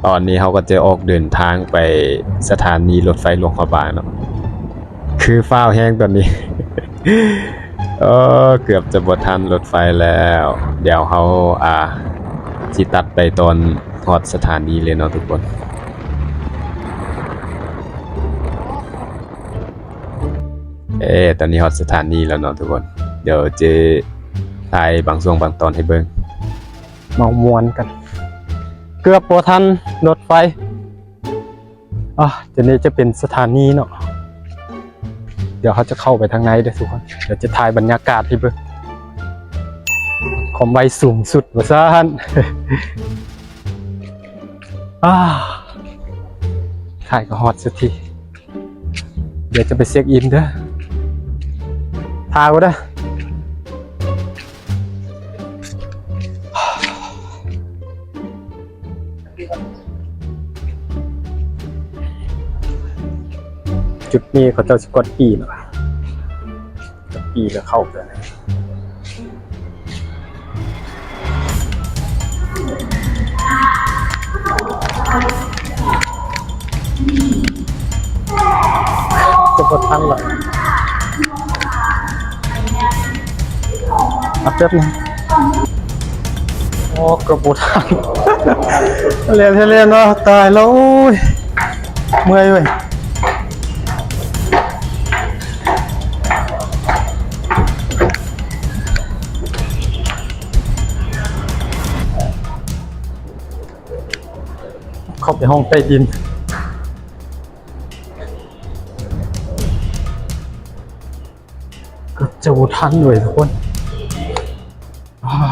ຕອນນີ້ເຮົາກໍຈະອອກເດີນທາງໄປສະຖານີລົດໄຟຫຼວງພະບາງເນາະ. ຄືຟ້າວແຮງຕອນນີ້ ເອີ ເກືອບຈະບໍ່ທັນລົດໄຟແລ້ວ. ດຽວເຮົາ ອ່າ ຊິຕັດໄປຕອນຮອດສະຖານີເລີຍເນາະທຸກຄົນ. ເອີ ຕອນນີ້ຮອດສະຖານີແລ້ວເນາະທຸກຄົນ. ດຽວເຈຖ່າຍບາງຊ່ວງບາງຕອນໃຫ້ເບິ່ງ. ເມົາມ່ວນກັນ ເກືອບບໍ່ທັນລົດໄຟ. ອ່າ ຕົວນີ້ຈະເປັນສະຖານີເນາະ. ດຽວເຮົາຈະເຂົ້າໄປທາງໃນເດີ້ທຸກຄົນ. ດຽວຈະຖ່າຍບັນຍາກາດໃຫ້ເບິ່ງ. ຄວາມໄວສູງສຸດວ່າຊັ້ນ. ອ່າ ທ້າຍກໍຮອດສັກທີ. ດຽວຈະໄປເຊັກອິນເດີ້. ຖ້າກໍໄດ້. ຈຸດນີ້ເຂົາເຈົ້າຊິກວດຂີ່ເນາະ. ກວດຂີ່ແລ້ວເຂົ້າໄປ. ຈະບໍ່ທັນລະ ອັບເດດນະ. ໂອ້ ເກືອບບໍ່ທັນ. ແລ່ນແທ້ແລ່ນເນາະ. ຕາຍແລ້ວ ໂອ້ຍ ເມື່ອຍເວີ້ຍ. ເຂົ້າໄປຫ້ອງໃຕ້ດິນ ເກືອບຈະບໍ່ທັນເວີ້ຍທຸກຄົນ. ອ່າ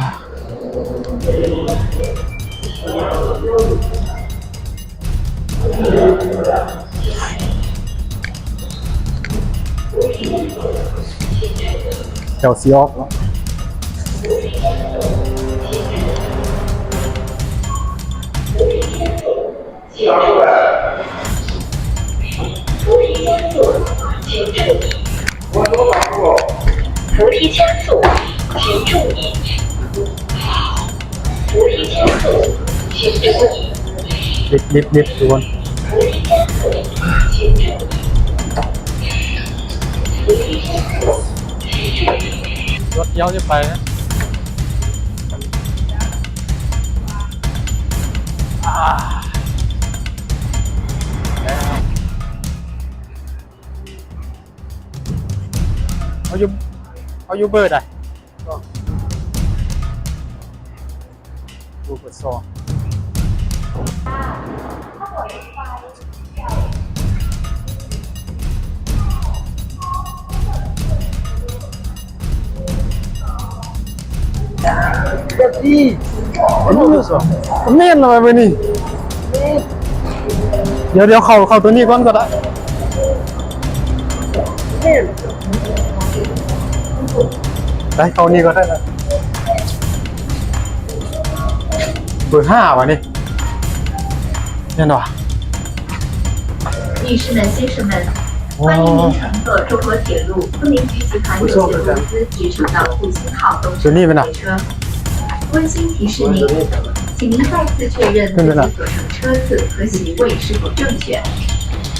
ເຈົ້າຊິອອກເນາະ. 扶梯加速，请注意。扶梯加速，请注意。ລິບໆໆ ທຸກຄົນ. 扶梯加速，请注意。扶梯加速，请注意。ລົດດຽວຊິໄປນະ. ອ່າ ເຮົາຢູ່ ເຮົາຢູ່ເບີໃດ? ເບີສອງ. ແມ່ນແລ້ວເວີ້ຍນີ້. ດຽວ ດຽວເຂົ້າ ເຂົ້າໂຕນີ້ກ່ອນກໍໄດ້. ໄປ ເຂົ້ານີ້ກໍໄດ້ລະ. ເບີຫ້າຫວານີ້ ແມ່ນຫວາ? 女士们、先生们，欢迎您乘坐中国铁路昆明局集团有限公司直属到复兴号东站列车。温馨提示您，请您再次确认自己所乘车次和席位是否正确。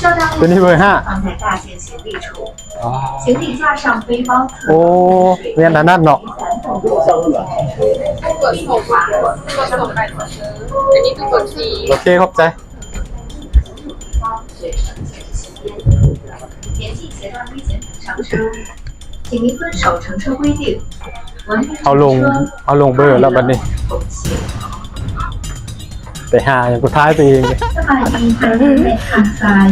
车厢放在大件行李处。 ອໍ ໂອ້ ແມ່ນອັນນັ້ນເນາະ. ອັນນີ້ຄືກົດສີ່. ໂອເຄ ຂອບໃຈ. ເຮົາລົງ ເຮົາລົງເບີແລ້ວບັດນີ້. ໄປຫາຫຍັງ ກູທາຍໂຕເອງເດ້. ສະບາຍດີ ທາງແມ່ທາງຊ້າຍ.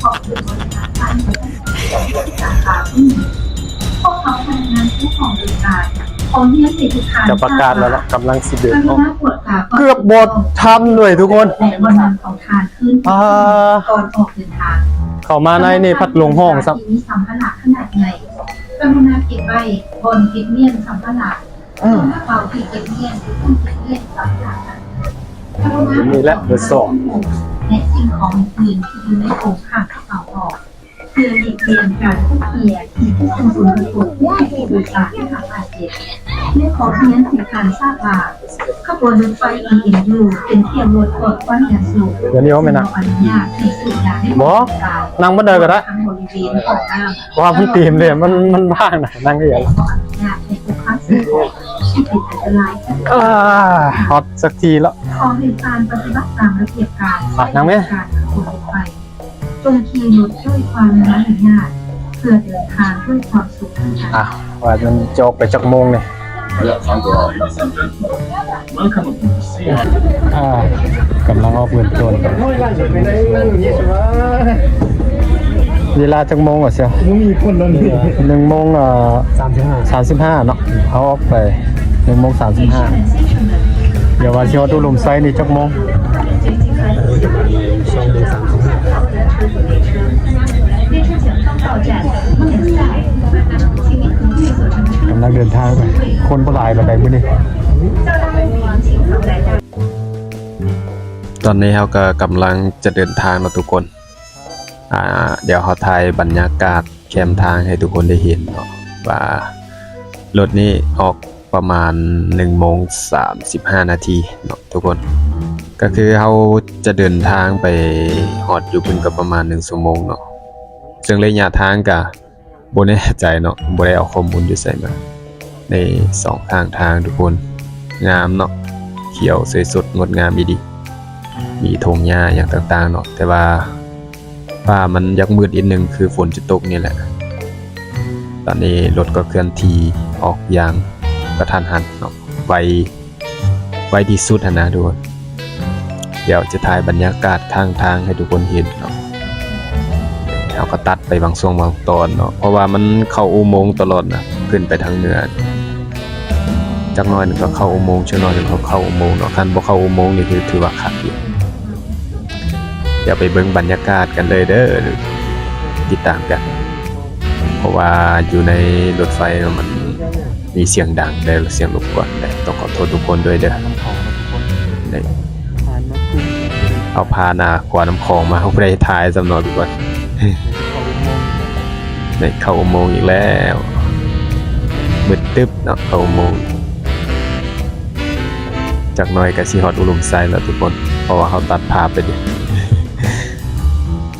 ຂອບຄຸນບໍລິການທ່ານ ສາຂາ ພວກເຮົາພະນັກງານຜູ້ຂອງບໍລິການ ຂໍຮຽນໃຫ້ທຸກທ່ານ ຈະປະກາດແລ້ວເນາະ ກຳລັງຊິເດີນອອກ. ເກືອບບໍ່ທັນເລີຍທຸກຄົນ. ແລະ ບໍ່ນຳຂອງທ່ານຄືນ ອ່າ ກ່ອນອອກເດີນທາງ. ເຂົ້າມາໃນນີ້ພັດລົງຫ້ອງຊ້ຳ. ສຳລັບຜູ້ໂດຍສານທີ່ມີສຳພາລະຂະໜາດໃຫຍ່ ກະລຸນາເກັບໄວ້ບ່ອນເກັບມ້ຽນສຳພາລະ. ອືມ ເອົາທີ່ເກັບມ້ຽນ ເກັບມ້ຽນ ມີແຫຼະ ເບີສອງ ແລະ ສິ່ງຂອງອື່ນໆ ທີ່ຢູ່ໃນໂອງຂ້າງກະເປົາອອກ ເພື່ອຫຼີກລ່ຽງການພົບເຫັນທີ່ເປັນຜົນກະທົບແກ່ຜູ້ໂດຍສານ ແລະ ບາດເຈັບ. ແລະຂໍຮຽນໃຫ້ທ່ານຊາບວ່າ ຂະບວນລົດໄຟ ອີເອັມຢູ ເປັນທ່ຽວລົດປອດຄວັນຢ່າງສູງ. ດຽວນີ້ບໍ່ແມ່ນນະ ບໍ່ ນັ່ງບ່ອນໃດກໍໄດ້ ທາງບໍລິເວນຫ້ອງນ້ຳ ເພາະວ່າມັນຕີມເດ ມັນ ມັນວ່າງນະ ນັ່ງໄດ້. ອາ ຮອດສັກທີແລ້ວ. ຂໍໃຫ້ທ່ານປະຕິບັດຕາມລະບຽບການ ອ່ະ ນັ່ງແມ່ ການຂົນລົດໄຟ. ຈົ່ງຂີ່ລົດດ້ວຍຄວາມມາລະຍາດ ເພື່ອເດີນທາງດ້ວຍຄວາມສຸກ. ອ່ະ ວ່າມັນຈະອອກໄປຈັກໂມງນີ້? ອ່າ ກຳລັງອອກເດີນໂຕນ. ເວລາຈັກໂມງວະເຊຍ? ບໍ່ມີຄົນແລ້ວນີ້ ໜຶ່ງໂມງ ເອີ ສາມສິບຫ້າ ສາມສິບຫ້າເນາະ. ເຮົາອອກໄປໜຶ່ງໂມງສາມສິບຫ້າ. ດຽວວ່າຊິຮອດອຸດົມໄຊນີ້ຈັກໂມງ? ສອງໂມງສາມສິບຫ້າ ກຳລັງເດີນທາງໄປ. ຄົນບໍ່ຫຼາຍປານໃດມື້ນີ້. ຕອນນີ້ເຮົາກໍກຳລັງຈະເດີນທາງເນາະທຸກຄົນ. ອ່າ ດຽວເຮົາຖ່າຍບັນຍາກາດແຄມທາງໃຫ້ທຸກຄົນໄດ້ເຫັນເນາະ ວ່າລົດນີ້ອອກປະມານໜຶ່ງໂມງສາມສິບຫ້ານາທີເນາະທຸກຄົນ. ກໍຄືເຮົາຈະເດີນທາງໄປຮອດຢູ່ພຸ້ນກໍປະມານໜຶ່ງຊົ່ວໂມງເນາະ, ເຊິ່ງໄລຍະທາງກະບໍ່ແນ່ໃຈເນາະ, ບໍ່ໄດ້ເອົາຂໍ້ມູນຢູ່ໃສມາ. ໃນສອງຂ້າງທາງທຸກຄົນ ງາມເນາະ, ຂຽວສວຍສົດງົດງາມອີ່ຫຼີ, ມີທົ່ງຫຍ້າຫຍັງຕ່າງໆເນາະ, ແຕ່ວ່າຟ້າມັນຢາກມືດອີກໜຶ່ງ ຄືຝົນຈະຕົກນີ້ແຫຼະ. ຕອນນີ້ລົດກໍເຄື່ອນທີ່ອອກຢ່າງກະທັນຫັນເນາະ, ໄວ ໄວທີ່ສຸດຫັ້ນນະທຸກຄົນ. ດຽວຈະຖ່າຍບັນຍາກາດຂ້າງທາງໃຫ້ທຸກຄົນເຫັນເນາະ. ເຮົາກໍຕັດໄປບາງຊ່ວງບາງຕອນເນາະ, ເພາະວ່າມັນເຂົ້າອຸໂມງຕະຫຼອດນະ, ຂຶ້ນໄປທາງເໜືອ. ຈັກໜ້ອຍໜຶ່ງກໍເຂົ້າອຸໂມງ, ຈັກໜ້ອຍໜຶ່ງກໍເຂົ້າອຸໂມງເນາະ. ຄັນບໍ່ເຂົ້າອຸໂມງນີ້ຄືຖືວ່າຄັກຢູ່. ດຽວໄປເບິ່ງບັນຍາກາດກັນເລີຍເດີ, ຕິດຕາມກັນ. ເພາະວ່າຢູ່ໃນລົດໄຟມັນມີສຽງດັງແດ່ ສຽງລົບກວນແດ່, ຕ້ອງຂໍໂທດທຸກຄົນດ້ວຍເດີ. ເອົາພານາຂວານ້ຳຂອງມາ ເຮົາບໍ່ໄດ້ຖ່າຍຊ້ຳເນາະທຸກຄົນ. ໄດ້ເຂົ້າອຸໂມງອີກແລ້ວ, ມືດຕຶບເນາະ, ເຂົ້າອຸໂມງ. ຈັກໜ້ອຍກໍຊິຮອດອຸດົມໄຊແລ້ວທຸກຄົນ, ເພາະວ່າເຮົາຕັດພາບໄປເດ.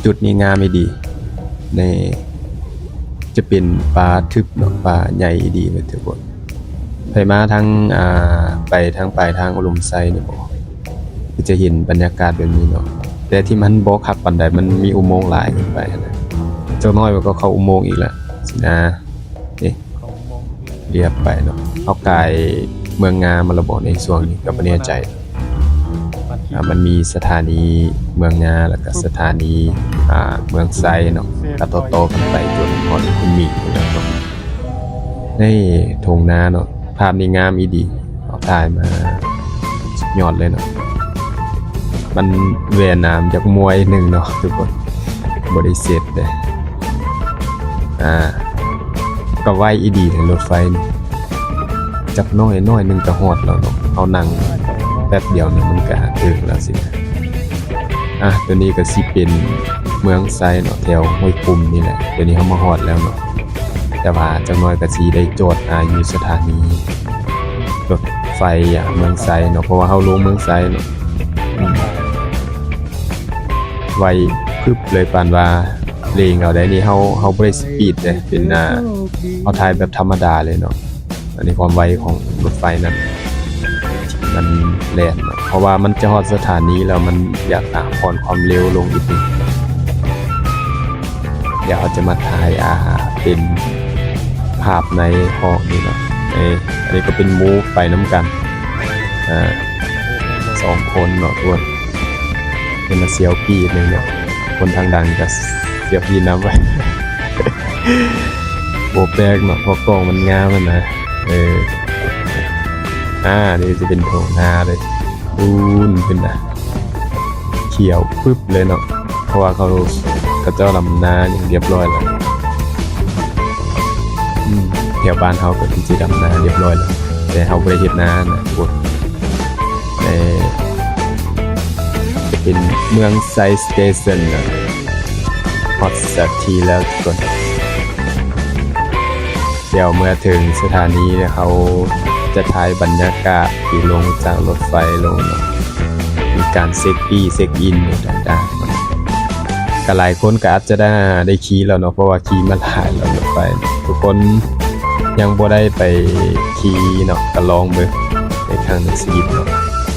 ຈຸດນີ້ງາມອີ່ຫຼີ. ນີ້ຈະເປັນປ່າທຶບເນາະ, ປ່າໃຫຍ່ດີເວີຍທຸກຄົນ. ໃຜມາທາງ ອ່າ ໄປທາງປາຍທາງອຸດົມໄຊນີ້ບໍ່ ຄືຈະເຫັນບັນຍາກາດແບບນີ້ເນາະ, ແຕ່ທີ່ມັນບໍ່ຄັກປານໃດ ມັນມີອຸໂມງຫຼາຍເກີນໄປຫັ້ນນະ. ຈັກໜ້ອຍມັນກໍເຂົ້າອຸໂມງອີກລະຊີ້ນະ. ນີ້ລຽບໄປເນາະ, ເຮົາກາຍເມືອງງາມາແລ້ວບໍ່ໃນຊ່ວງນີ້ ກໍບໍ່ແນ່ໃຈ. ອ່າ ມັນມີສະຖານີເມືອງງາ ແລ້ວກໍສະຖານີ ອ່າ ເມືອງໄຊເນາະ, ກໍຕໍ່ໆກັນໄປຈົນຮອດຄຸນໝິງພຸ້ນແຫຼະເນາະ. ໃນທົ່ງນາເນາະ, ພາບນີ້ງາມອີ່ຫຼີ, ເຮົາຖ່າຍມາສຸດຍອດເລີຍເນາະ. ມັນແວ່ນ້ຳຈາກມວຍໜຶ່ງເນາະທຸກຄົນ, ບໍ່ໄດ້ເຊັດເດ້. ອ່າ ກໍໄວອີ່ຫຼີເດ້ລົດໄຟນີ້, ຈັກໜ້ອຍໜ້ອຍໜຶ່ງກໍຮອດແລ້ວເນາະ, ເຮົານັ່ງແປັບດຽວນີ້ມັນກໍເຖິງແລ້ວຊີ້ນະ. ອ່າ ຕົວນີ້ກໍຊິເປັນເມືອງໄຊເນາະ, ແຖວຫ້ວຍຂຸມນີ້ແຫຼະ. ດຽວນີ້ເຮົາມາຮອດແລ້ວເນາະ, ແຕ່ວ່າຈັກໜ້ອຍກໍຊິໄດ້ຈອດ ອ່າ ຢູ່ສະຖານີລົດໄຟ ອ່າ ເມືອງໄຊເນາະ, ເພາະວ່າເຮົາລົງເມືອງໄຊເນາະ. ອືມ ໄວປຶບເລີຍ, ປານວ່າເລັ່ງເອົາໄດ໋ນີ້. ເຮົາ ເຮົາບໍ່ໄດ້ສະປີດເດ້, ເປັນ ອ່າ ເຮົາຖ່າຍແບບທຳມະດາເລີຍເນາະ. ອັນນີ້ຄວາມໄວຂອງລົດໄຟນັ້ນ ມັນແລ່ນເນາະ, ເພາະວ່າມັນຈະຮອດສະຖານີແລ້ວ ມັນຢາກ ອ່າ ຜ່ອນຄວາມເລັວລົງອີກໜຶ່ງ. ດຽວເຮົາຈະມາຖ່າຍ ອ່າ ເປັນພາບໃນຫ້ອງນີ້ເນາະ. ເອີ ອັນນີ້ກໍເປັນໝູ່ໄປນຳກັນ ອ່າ ສອງຄົນເນາະທຸກຄົນ. ເປັນຕາສຽວປີ້ໜຶ່ງເນາະ, ຄົນທາງຫຼັງກໍສຽວປີ້ນຳ. ບໍ່ແປກເນາະ ເພາະກ້ອງມັນງາມຫັ້ນນະ. ເອີ ອ່າ ນີ້ຈະເປັນທົ່ງນາເລີຍ, ປູນຂຶ້ນນະ, ຂຽວປຶບເລີຍເນາະ, ເພາະວ່າເຂົາ ເຂົາເຈົ້າດຳນາຢ່າງລຽບລ້ອຍແລ້ວ. ອືມ ແຖວບ້ານເຮົາກໍຄືຊິດຳນາລຽບລ້ອຍແລ້ວ, ແຕ່ເຮົາບໍ່ໄດ້ເຮັດນານະທຸກຄົນ. ເອີ ຈະເປັນເມືອງໄຊສະເຕເຊິນນະ, ຮອດສະຖານີແລ້ວທຸກຄົນ. ດຽວເມື່ອເຖິງສະຖານີແລ້ວ ເຮົາ ຈະຖ່າຍບັນຍາກາດທີ່ລົງຈາກລົດໄຟລົງເນາະ ມີການເຊັກປີ້ເຊັກອິນອີ່ຫຍັງຕ່າງໆເນາະ. ກະຫຼາຍຄົນກະອາດຈະໄດ້ ໄດ້ຂີ່ແລ້ວເນາະ ເພາະວ່າຂີ່ມາຫຼາຍແລ້ວລົດໄຟ. ທຸກຄົນຍັງບໍ່ໄດ້ໄປຂີ່ເນາະ ກະລອງເບິ່ງໃນຄັ້ງໃນຊີວິດເນາະ.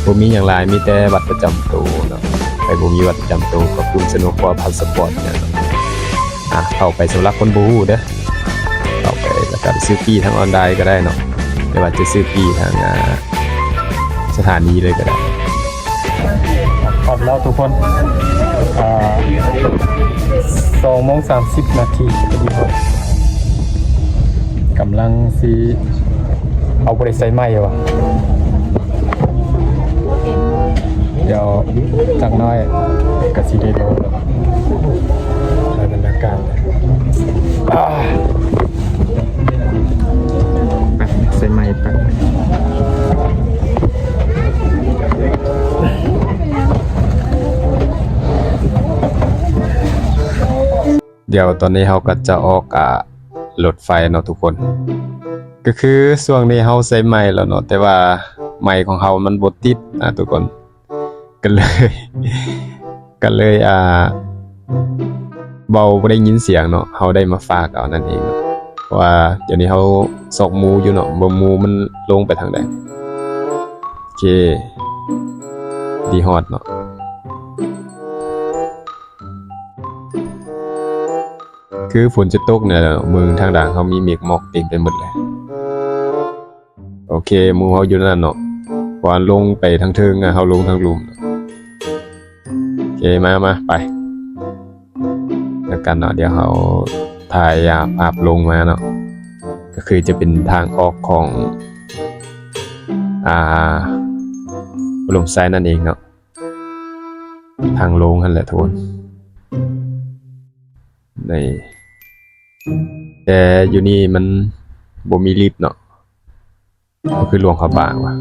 ບໍ່ມີຫຍັງຫຼາຍ ມີແຕ່ບັດປະຈຳໂຕເນາະ. ໃຜບໍ່ມີບັດປະຈຳໂຕກະຄຸນສະໜົກກວ່າພາສະປອດຫຍັງເນາະ. ອ່າ ເຂົ້າໄປສຳລັບຄົນບໍ່ຮູ້ເດີ ເຂົ້າໄປແລ້ວກະໄປຊື້ປີ້ທາງອອນລາຍກະໄດ້ເນາະ ຫຼືວ່າຈະຊື້ປີ້ທາງ ອ່າ ສະຖານີເລີຍກະໄດ້. ຮອດແລ້ວທຸກຄົນ ອ່າ ສອງໂມງສາມສິບນາທີ ກຳລັງຊິ ເອົາ ບໍ່ໄດ້ໃສ່ໄມ້ຫວາ. ດຽວຈັກໜ້ອຍກະຊິໄດ້ລົງ ໄດ້ບັນຍາກາດ. ອ່າ ໄປ ໃສ່ໄມ້ໄປ. ດຽວຕອນນີ້ເຮົາກະຈະອອກ ອ່າ ລົດໄຟເນາະທຸກຄົນ. ກະຄືຊ່ວງນີ້ເຮົາໃສ່ໄມ້ແລ້ວເນາະ ແຕ່ວ່າໄມ້ຂອງເຮົາມັນບໍ່ຕິດນະທຸກຄົນ ກະເລີຍ ກະເລີຍ ອ່າ ເວົ້າບໍ່ໄດ້ຍິນສຽງເນາະ ເຮົາໄດ້ມາຝາກເອົານັ້ນເອງເນາະ. ເພາະວ່າດຽວນີ້ເຮົາຊອກໝູຢູ່ເນາະ ເບິ່ງໝູມັນລົງໄປທາງໃດ. ໂອເຄ ດີຮອດເນາະ. ຄືຝົນຈະຕົກນີ້ແຫຼະ ເບິ່ງທາງຫຼັງເຮົາມີເມກໝອກເຕັມໄປໝົດເລີຍ. ໂອເຄ ໝູ່ເຮົາຢູ່ນັ້ນເນາະ ວ່າລົງໄປທາງເທິງ ເຮົາລົງທາງລຸ່ມ. ໂອເຄ ມາ ມາ ໄປນຳກັນເນາະ. ດຽວເຮົາຖ່າຍ ອ່າ ພາບລົງມາເນາະ ກະຄືຈະເປັນທາງອອກຂອງ ອ່າ ອຸດົມໄຊນັ້ນເອງເນາະ. ທາງລົງຫັ້ນແຫຼະທຸກຄົນ ນີ້ ແຕ່ຢູ່ນີ້ມັນບໍ່ມີລິບເນາະ ມັນຄືຫຼວງພະບາງວ່າ.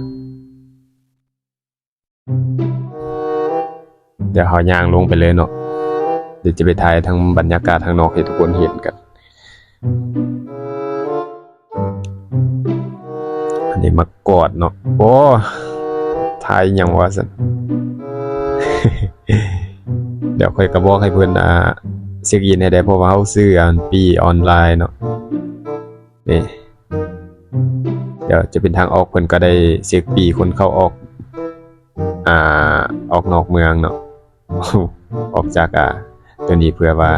ດຽວເຮົາຍ່າງລົງໄປເລີຍເນາະ ດຽວຈະໄປຖ່າຍທັງບັນຍາກາດທາງນອກໃຫ້ທຸກຄົນເຫັນກັນ. ອັນນີ້ມາກອດເນາະ ໂອ້ ຖ່າຍຫຍັງວະຊັ້ນ. ດຽວຂ້ອຍກະບອກໃຫ້ເພິ່ນ ອ່າ ເຊັກອິນໃຫ້ໄດ້ ເພາະວ່າເຮົາຊື້ ອັນ ປີ້ອອນລາຍເນາະ. ນີ້ ດຽວຈະເປັນທາງອອກ ເພິ່ນກະໄດ້ເຊັກປີ້ຄົນເຂົ້າອອກ ອ່າ ອອກນອກເມືອງເນາະ ອອກຈາກ ອ່າ ໂຕນີ້ ເພື່ອວ່າ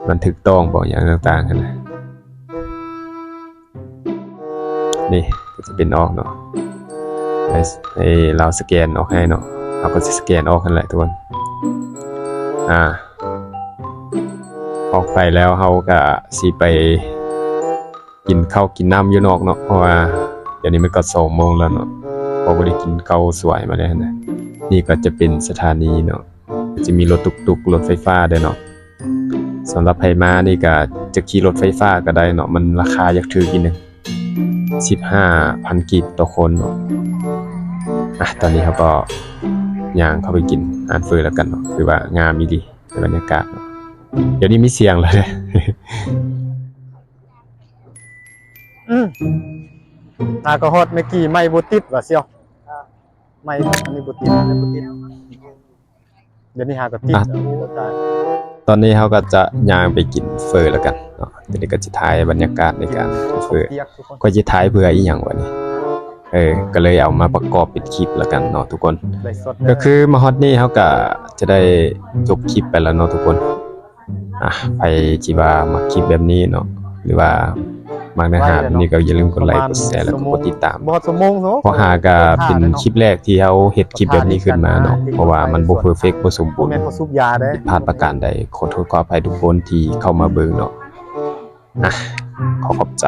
ມັນຖືກຕ້ອງບໍ່ ຫຍັງຕ່າງໆຫັ້ນນະ. ນີ້ກະຈະເປັນອອກເນາະ ໃຫ້ ໃຫ້ລາວສະແກນອອກໃຫ້ເນາະ ເຮົາກະຊິສະແກນອອກຫັ້ນແຫຼະທຸກຄົນ. ອ່າ ອອກໄປແລ້ວເຮົາກະຊິໄປ ກິນເຂົ້າກິນນ້ຳຢູ່ນອກເນາະ ເພາະວ່າດຽວນີ້ມັນກະສອງໂມງແລ້ວເນາະ ເຮົາບໍ່ໄດ້ກິນເຂົ້າສວຍມາແລ້ວຫັ້ນນະ. ນີ້ກະຈະເປັນສະຖານີເນາະ ກະຈະມີລົດຕຸກຕຸກ ລົດໄຟຟ້າເດີເນາະ. ສຳລັບໃຜມານີ້ກະຈະຂີ່ລົດໄຟຟ້າກະໄດ້ເນາະ ມັນລາຄາຢາກຖືກອີກໜຶ່ງ ສິບຫ້າພັນກີບຕໍ່ຄົນເນາະ. ອ່ະ ຕອນນີ້ເຮົາກະຍ່າງເຂົ້າໄປກິນຮ້ານເຝີແລ້ວກັນເນາະ ຖືວ່າງາມອີ່ຫຼີ ໃນບັນຍາກາດເນາະ. ດຽວນີ້ມີສຽງແລ້ວເດ້. ອືມ ຫາກະຮອດແມັກກີ້ ໄມ້ບໍ່ຕິດວ່າຊຽວ ໄມ້ອັນນີ້ບໍ່ຕິດ ໄມ້ບໍ່ຕິດ. ດຽວນີ້ຫາກະຕິດ ອ່ະ ໂອ້ ຕາຍ. ຕອນນີ້ເຮົາກະຈະຍ່າງໄປກິນເຝີແລ້ວກັນເນາະ ດຽວນີ້ກະຈະຖ່າຍບັນຍາກາດໃນການກິນເຝີ. ຂ້ອຍຊິຖ່າຍເພື່ອອີ່ຫຍັງວະນີ້ ເອີ ກະເລີຍເອົາມາປະກອບເປັນຄລິບແລ້ວກັນເນາະທຸກຄົນ. ກະຄືມາຮອດນີ້ເຮົາກະຈະໄດ້ຈົບຄລິບໄປແລ້ວເນາະທຸກຄົນ. ອ່ະ ໃຜທີ່ວ່າມັກຄລິບແບບນີ້ເນາະ ຫຼືວ່າມັກເນື້ອຫາແບບນີ້ ກະຢ່າລືມກົດໄລ ກົດແຊ ແລ້ວກະກົດຕິດຕາມ. ບໍ່ຮອດຊົ່ວໂມງເນາະ ເພາະຫາກະເປັນຄລິບແລກທີ່ເຮົາເຮັດຄລິບແບບນີ້ຂຶ້ນມາເນາະ ເພາະວ່າມັນບໍ່ເພີເຟັກ ບໍ່ສົມບູນ ຜິດພາດປະການໃດ ຂໍໂທດຂໍອະໄພທຸກຄົນທີ່ເຂົ້າມາເບິ່ງເນາະ. ອ່ະ ຂໍຂອບໃຈ.